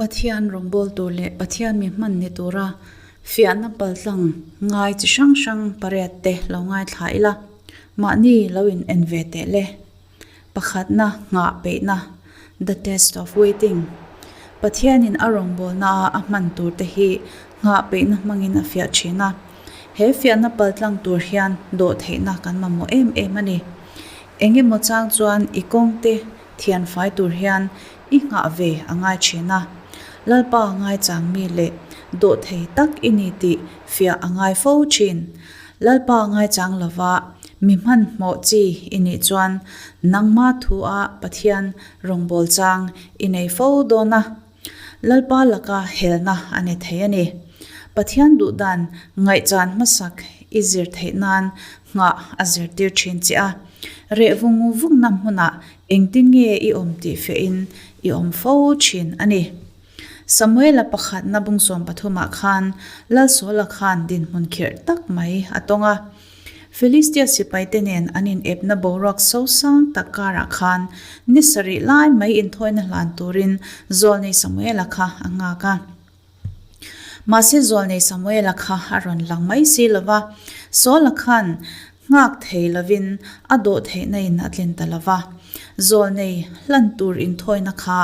Pathian rawngbâwl tûr leh Pathian mi hman ni tûra fiahna paltlang ngai chi hrang hrang pariat te lo ngaithla ila, mahni lo in en ve teh le. Pakhatna nghah peihna, The Test of Waiting, Pathianin a rawngbâwlnaa a hman tûr te hi nghah peihna hmangin a fiah ṭhîn a. He fiahna paltlang tûr hian dawhtheihna kan mamawh êm êm a ni. Eng emaw châng chuan i kawngte thian fai tûr hian i nghah ve a ngai ṭhîn a. Lalpa ngaichâng mi leh dawhthei tak i ni tih fiah a ngai fo ṭhîn. Lalpa ngaichang lova mi hmanhmawh chi i nih chuan nangma thu-a Pathian rawngbâwl chang i nei fo dawn a. Lalpa laka helna a ni thei a ni. Pathian duhdan ngaihchan hmasak i zir theih nan nghah a zirtir thin che a. Reh vung vungna hmunah engtin nge i awm tih fiahin i awm fo thin a ni. Samuela pakhatna bung sawmpathumah khan Lalsawla khan dinhmun khirh tak mai a tawng a. Filistia sipaite nen an inepna boruak sosang tak karah khan ni sarih lai mai inthawina hlan turin Zawlnei Samuela kha a nghak a. Mahse Zawlnei Samuela kha a rawn lang mai si lo va, Sawla khan nghak thei lovin a dawh theihna in a tlin ta lo va. Zawlnei hlan tur inthawina kha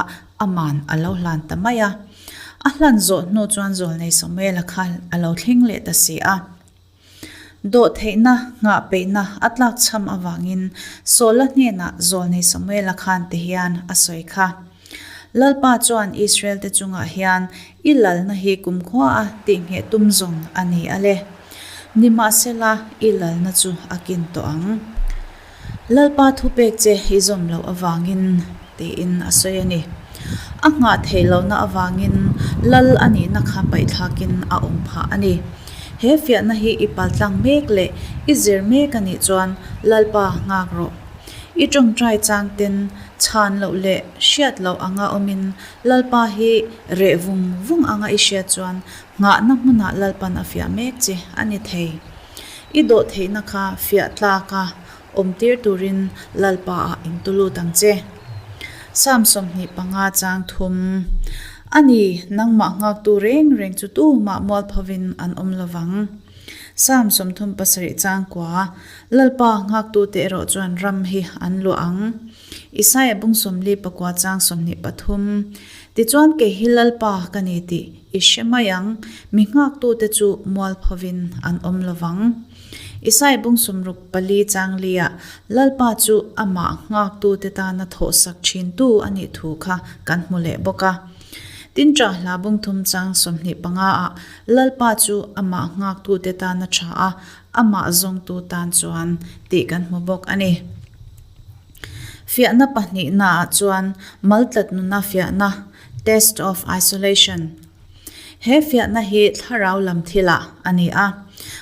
Aman a lo hlan ta mai a. A hlan zawh hnu chuan Zawlnei Samuela kha a lo thleng leh ta si a. Dawhtheihna, nghah peihna a tlak chham avangin Saula hnenah Zawlnei Samuela khan ti hian a sawi kha, Lalpa chuan Israel te chungah hian i lalna hi kumkhua a tihngheh tum zawng a ni a le. Nimahsela i lalna chu a kin tawh ang. Lalpa thupek che i zawm loh avangin, tiin a sawi a ni. A nghah theih lohna avangin lal a nihna kha paihthlakin a awm phah a ni. He fiahna hi i paltlang mek leh i zir mek a nih chuan Lalpa nghak rawh. I tawngtai chang ten chhan loh leh hriat loh anga awmin Lalpa hi reh vung vung anga i hriat chuan nghahna hmunah Lalpan a fiah mek che a ni thei. I dawh theihna kha fiah tlak a awm tir turin Lalpa ah in tu lut ang che. Psalm 25 chang thum A ni, nangmah nghaktu reng reng chu tumah mualphovin an awm lo vang. Psalm 37 chang kua Lalpa nghaktute erawh chuan ram hi an luah ang. Isaiah bung 49 chang 23 Tichuan kei hi Lalpa ka ni tih i hre mai ang, mi nghaktute chu mualphovin an awm lo vang. Isaiah bung 64 chang liah Lalpa chu amah nghaktute tana thawhsak thintu a nih thu kha kan hmu leh bawk a. Tin ṭah hla bung thum chang 25 ah Lalpa chu amah nghaktute tana ṭha a, amah zawngtu tan chuan tih kan hmu bawk a ni. Fiahna pahnihnaah chuan maltlat nuna fiahna, test of isolation. He fiahna hi thlarau lam thilah a ni a.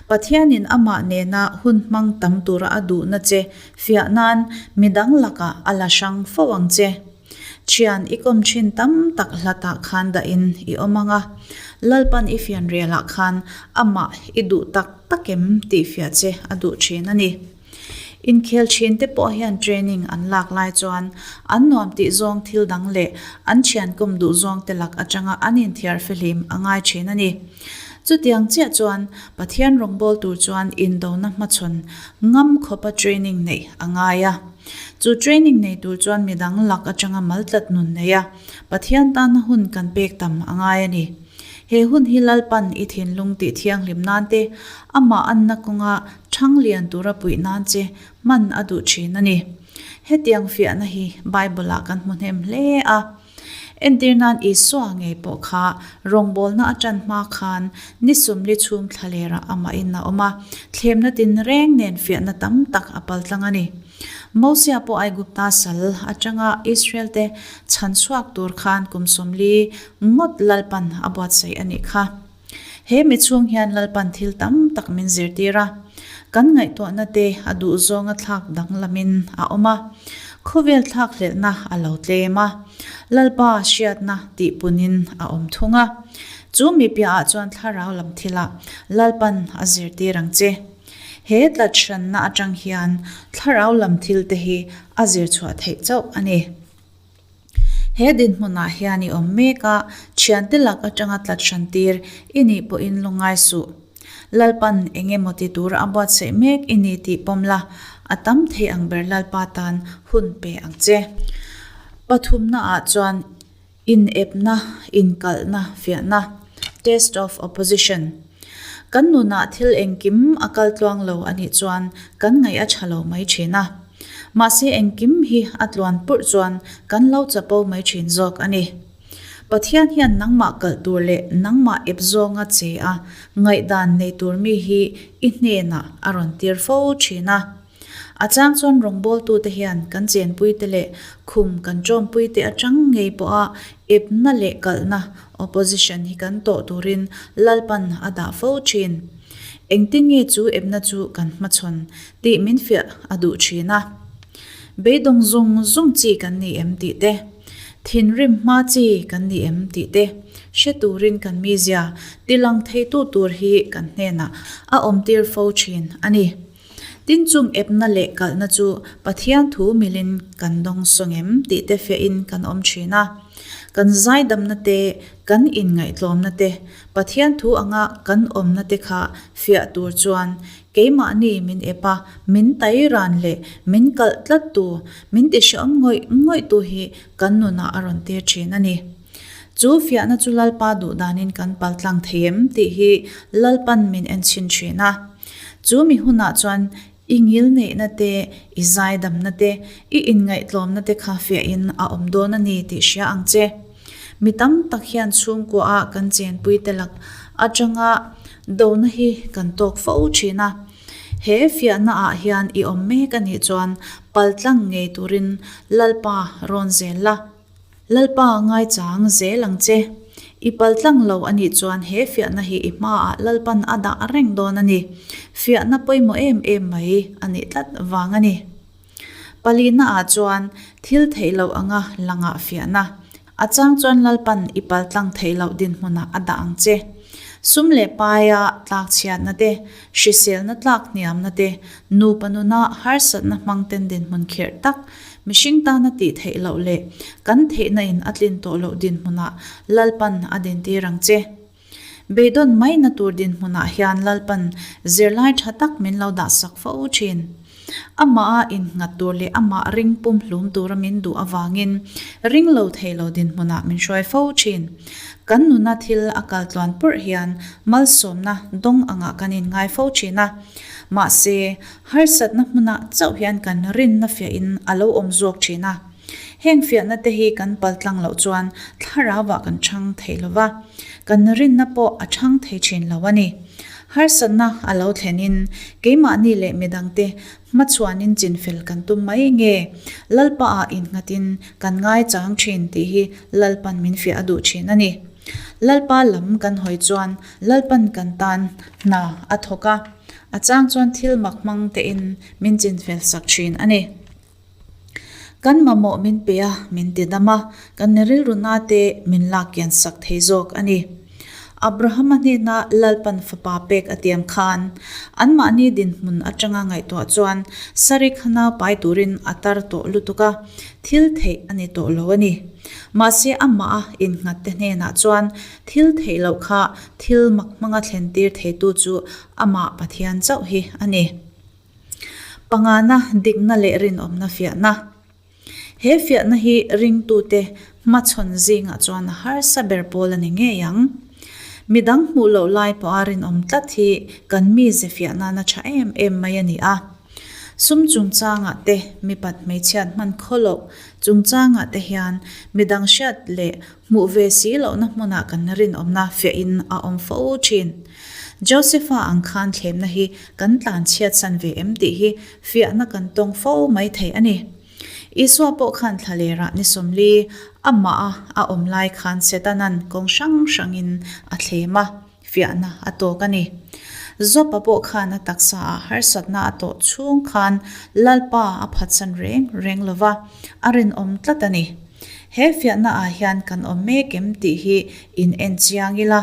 Pathianin amah nena hun hmang tam tura a duhna che fiah nan midang lakah a la hrang fo ang che. Thian i kawm thin tam tak hlatah khan dahin i awm ang a, Lalpan i fianrialah khan amah i duh tak takem tih fiah che a duh thin a ni. Inkhel thin te pawh hian training an lak lai chuan an nuam tih zawng thil dang leh an thiankawm duh zawng te lak atanga an inthiar fihlim a ngai thin a ni. Chutiang chiah chuan Pathian rawngbâwl tur chuan indona hmachhawn ngam khawpa training neih a ngai a. Chu training nei tur chuan midang lak atanga maltlat nun nei a, Pathian tana hun kan pek tam a ngai a ni. He hun hi Lalpan i thinlung tih thianghlim nan te, amah anna kawnga Thang lian tura puih nan che hman a duh thin a ni. Hetiang fiahna hi Bible-ah kan hmu hnem hle a. Entir nan Isua ngei pawh kha rawngbawlna a tan hma khan ni sawmli chhung thlalerah amahin a awm a, thlemna tinreng nen fiahna tam tak a paltlang a ni. Mosia pawh Aigupta sal atanga Israel-te chhan chhuak tur khan kum sawmli ngawt Lalpan a buatsaih a nih kha. He mi chhung hian Lalpan thil tam tak min zirtir a, kan ngaihtuahna te a duhzawnga thlak danglamin a awm a, khawvel thlakhlelhna a lo tlem a, Lalpa hriatna tih punin a awm thung a. Chu mi piahah chuan thlarau lam thilah Lalpan a zirtir ang che. He tlathranna atang hian thlarau lam thil te hi a zirchhuah theih chauh a ni. He dinhmunah hian i awm mek a, thiante lak atanga tlat hran tir i nih pawhin lungngai suh. Lalpan eng emaw ti tura a buatsaih mek i ni tih pawm la, a tam thei ang ber Lalpa tan hun pe ang che. Pathumnaah chuan inepna, inkalhna, fiahna, test of opposition. Kan nunah thil engkim a kal tluang lo a nih chuan kan ngaih a tha lo mai thin a. Mahse engkim hi a tluan purh chuan kan lo chapo mai thin zawk a ni. Pathian hian nangmah kalh tur leh nangmah ep zawnga che a ngaihdan nei tur mi hi i hnenah a rawn tir fo thin a. A chang chuan rawngbawltute hian kan chenpuite leh khum kan tawmpuite atang ngei pawha epna leh kalhna, opposition, hi kan tawh turin Lalpan a dah fo thin. Engtin nge chu epna chu kan hmachhawn tih min fiah a duh thin a. Beidawng zung zung chi kan ni em tih te, thinrim hma chi kan ni em tih te hre turin kan mizia tilang theitu tur hi kan hnenah a awmtir fo thin a ni. Tin chung epna leh kalhna chu Pathian thu milin kan dawng sawng em tih te fiahin kan awm thin a. Kan zaidamna te, kan inngaihtlawmna te, Pathian thu anga kan awmna te kha fiah tur chuan keimahni min ep a, min tai ran leh min kalh tlat tu, min ti hreawm ngawih ngawih tu hi kan nunah a rawn tir thin a ni. Chu fiahna chu Lalpa duhdanin kan paltlang thei em tih hi Lalpan min enchhin thin a. Chu mi hunah chuan i ngil neihna te, i zaidamna te, i inngaihtlawmna te kha fiahin a awm dawn a ni tih hria ang che. Mi tam tak hian chhungkua-a kan chenpuite lak atanga dona hi kan tawk fo thin a. He fiahnaah hian i awm mek a nih chuan paltlang ngei turin Lalpa rawn zel la. Lalpa ngaichang zel ang che. I paltlang lo a nih chuan he fiahna hi i hmaah Lalpan a dah reng dawn a ni. Fiahna pawimawh em em mai a nih tlat vang a ni. Palina ah chuan thil theih loh anga langah fiahna. A chang chuan Lalpan i paltlang theih loh dinhmunah a dah ang che. Sum leh paia tlak chhiatna te, hriselna tlak hniamna te, nupa nuna harsatna hmang ten dinhmun khirh tak Mihring tana tih theih loh leh kan theihna in a tlin tawh loh dinhmunah Lalpan a dintir ang che. Beidawn maina tur dinhmunah hian Lalpan zirlai tha tak min lo dahsak fo thin. Amah a innghat tur leh amah ring pumhlum tura min duh avangin ring lo thei lo dinhmunah min hruai fo thin. Kan nuna thil a kal tluan purh hian malsawmna dawng angah kan inngai fo thin a. Mahse, Harsatna hmunah chauh hian kan rinna fiahin a lo awm zawk thin a. Heng fiahna te hi kan paltlang loh chuan thlarauah kan chhang thei lo va, kan rinna pawh a chhang thei thin lo a ni. Harsatna a lo thlenin keimahni leh midangte hmachhuanin chinfel kan tum mai nge Lalpaah innghatin kan ngaichang thin tih hi Lalpan min fiah a duh thin a ni. Lalpa lam kan hawi chuan Lalpan kan tan hna a thawk a. A chang chuan thil mak hmang tein min chinfel sak thin a ni. Kan mamawh min pe a, min ti dam a, kan rilru na te min lak kian sak thei zawk a ni. Abrahama hnena Lalpan fapa pek a tiam khan, anmahni dinhmun atanga ngaihtuah chuan Sari kha nau pai turin a tar tawh lutuk a, thil theih a ni tawh lo a ni. Mahse amah a innghat te hnenah chuan Thil theih loh kha thil mak hmanga thlentir theitu chu amah Pathian chauh hi a ni. Pangana dikna leh rinawmna fiahna. He fiahna hi ringtute hmachhawn zingah chuan a harsa ber pawl a ni ngei ang. Midang hmuh loh lai pawha rinawm tlat hi kan mize fiah nana tha em em mai a ni a. Sum chungchangah te mipat hmeichhiat hman khaw loh chungchangah te hian midang hriat leh Hmuh ve si lohna hmunah kan rinawmna fiahin a awm fo thin. Josepha ang khan thlemna hi kan tlan chhiatsan ve em tih hi fiahna kan tawng fo mai thei a ni. Isua pawh khan thlalerah ni sawmli amah a a awm lai khan Setanan kawng hrang hrangin a thlem a. Fiahna a tawk a ni. Zopa pawh khan a taksa ah harsatna a tawh chhung khan Lalpa a phatsan reng reng lo va, a rinawm tlat a ni. He fiahna ah hian kan awm mek em tih hi in en chiang ila.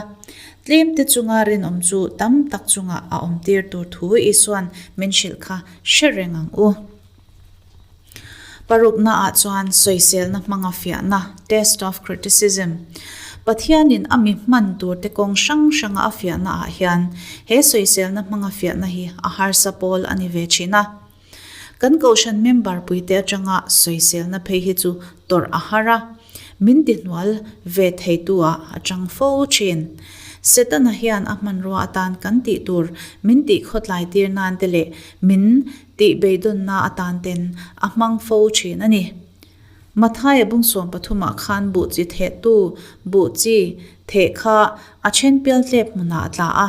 Tlem te chunga rinawm chu tam tak chungah a awm tir tur thu Isuan min hrilh kha hre reng ang u. Paruknaah chuan sawiselna hmanga fiahna, test of criticism, Pathianin a mi hman turte kawng hrang hranga a fiahnaah hian he sawiselna hmanga fiahna hi a harsa pawl a ni ve thin a. Kan kohhran member puite atanga sawiselna phei hi chu tawrh a har a, min tihnual ve theitu ah a tang fo thin. Setana hian a hmanrua atan kan tih tur min tih khawtlai tir nan te leh min tih beidawnna atan ten a hmang fo thin a ni. Mathaia bung sawm pathumah khan buh chi thehtu buh chi theh kha a then pial tlep hmunah a tla a.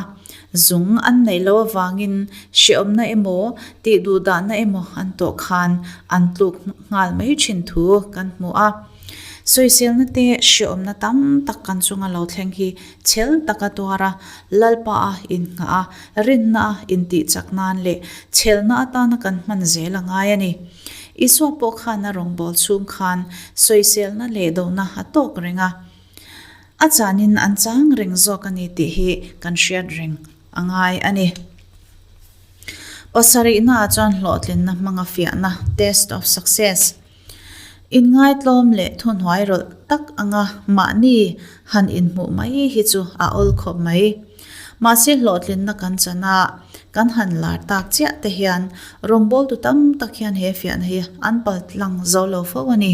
Zung an neih loh avangin hreawmna emaw tih duhdahna emaw an tawh khan an tluk nghal mai thin thu kan hmu a. Sawiselna te hreawmna tam tak kan chunga lo thleng hi chhel taka tuar a, Lalpa a innghah a, rinna a intihchak nan leh chhelna atana kan hman zel a ngai a ni. Isua pawh khan a rawngbâwl chhung khan sawiselna leh dona a tawk reng a, a chanin an chang reng zawk a ni tih hi kan hriat reng a ngai a ni. Pasarihnaah chuan hlawhtlinna hmanga fiahna, test of success, Inngaitlawm leh thuhnuai rawlh tak anga mahni han inhmuh mai hi chu a awl khawp mai. Mahse hlawhtlinna kan chan a, kan han lar tak chiah te hian rawngbawltu tam tak hian he fiahna hi an pal tlang zo lo fo a ni.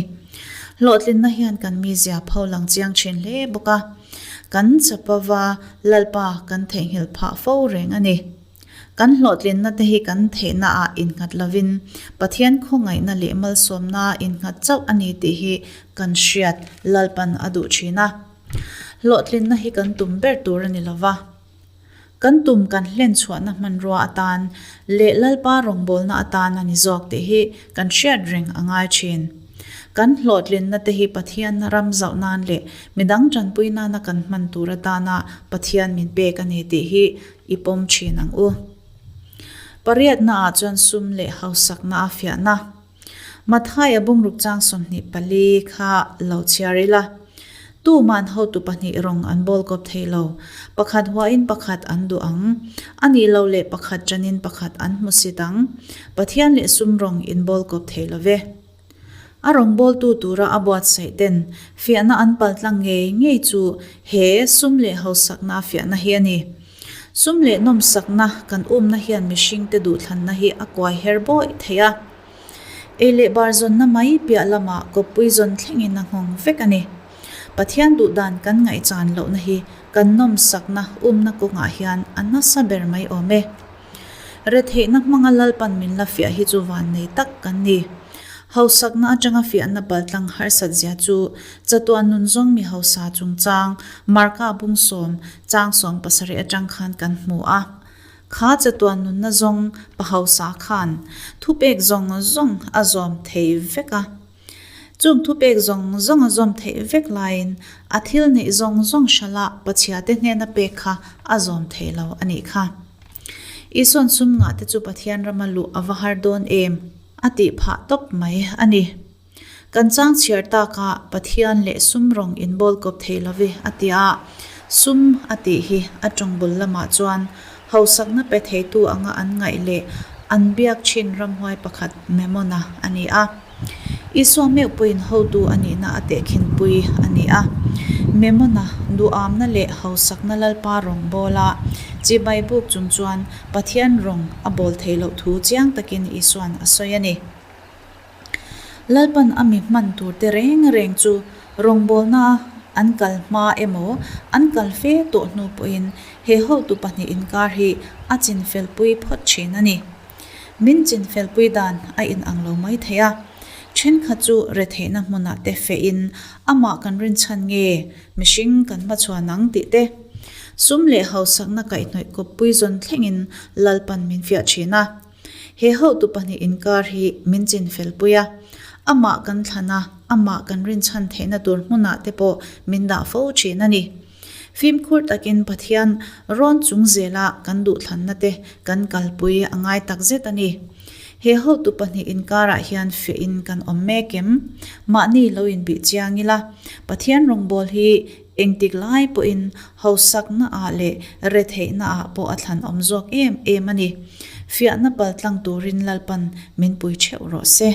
Hlawhtlinna hian kan mizia pho lang chiang thin hle bawk a, kan chapava Lalpa kan theihnghilh phah fo reng a ni. Kan hlawhtlinna te hi kan theihna ah innghat lovin Pathian khawngaihna leh malsawmna innghat chauh a ni tih hi kan hriat Lalpan a duh thin a. Hlawhtlinna hi kan tum ber tur a ni lova. Kan tum kan hlen chhuahna hmanrua atan leh Lalpa rawngbawlna atan a ni zawk tih hi kan hriat reng a ngai thin. Kan hlawhtlinna te hi Pathian ram zauh nan leh midang tanpui nana kan hman tur atana Pathian min pek a ni tih hi i pawm thin ang u. Pariatna ah chuan sum leh hausakna a fiahna. Mathaia bungruk chang 24 kha lo chhiar ila. Tuman hotu pahnih rawng an bawl kawp thei lo. Pakhat huain pakhat an duh ang. A nih lo leh pakhat tanin pakhat an hmu sit ang. Pathian leh sum rawng in bawl kawp thei lo ve. A rawngbawltu tura a buatsaih ten fiahna an paltlang ngei ngei chu he sum leh hausakna a fiahna hi a ni. Sum leh nawmsakna kan umna hian mihringte duhthlanna hi a kuai her bawih thei a. Ei leh bar zawnna mai piah lamah kawppui zawn thlengin a nghawng vek a ni. Pathian duhdan kan ngaihchan lohna hi kan nawmsakna umna kawngah hian a nasa ber mai awm e. Retheihna hmanga Lalpan min la fiah hi chu vannei tak kan ni. Hausakna atanga fiahna paltlang harsat zia chu chatuan nun zawng mi hausa chungchang Marka bung sawm chang sawm pasarih atang khan kan hmu a. Kha chatuan nunna zawng pa hausa khan thupek zawng zawng a zawm thei vek a. Chung thupek zawng zawng a zawm theih vek laiin a thil neih zawng zawng hrala Pathiate hnena pek kha a zawm thei lo a nih kha. Isuan sum ngah te chu Pathian rama luh a va har dawn em? a tih phah tawp mai a ni. Kan chang chhiar taka Pathian leh sum rawng inbawl kawp thei lo vi a ti a, sum a tih hi a tawng bul lamah chuan hausakna pe theitu anga an ngaih leh an biak thin ramhuai pakhat Memona a ni a. Isua meuh pawhin hotu a nihna a tehkhinpui a ni a. Memona, duhamna leh hausakna Lalpa rawng bawla chibai buk chung chuan Pathian rawng a bawl thei loh thu chiang takin Isuan a sawi a ni. Lalpan a mi hman turte reng reng chu rawngbawlna an kal hma emaw an kal fe tawh hnu pawhin he hotu pahnih inkar hi a chinfelpui phawt thin a ni. Min chinfelpui dan a inang lo mai thei a, thenkhat chu retheihna hmunah te fehin amah kan rinchhan nge mihring kan hmachhuan ang tih te, sum leh hausakna kaihhnawih kawppui zawn thlengin Lalpan min fiah thin a. He hotu pahnih inkar hi min chinfelpui a, amah kan thlan a, amah kan rinchhan theihna tur hmunah te pawh min dah fo thin a ni. Fimkhur takin Pathian rawn chung zela kan duhthlanna te kan kalpui a ngai tak zet a ni. He hotu pahnih inkarah hian fiahin kan awm mek em? Mahni lo inbih chiang ila, Pathian rawngbâwl hi engtik lai pawhin hausakna ah leh retheihna ah pawh a thlan awm zawk em em a ni. Fiahna paltlang turin Lalpan min pui theuh rawh se.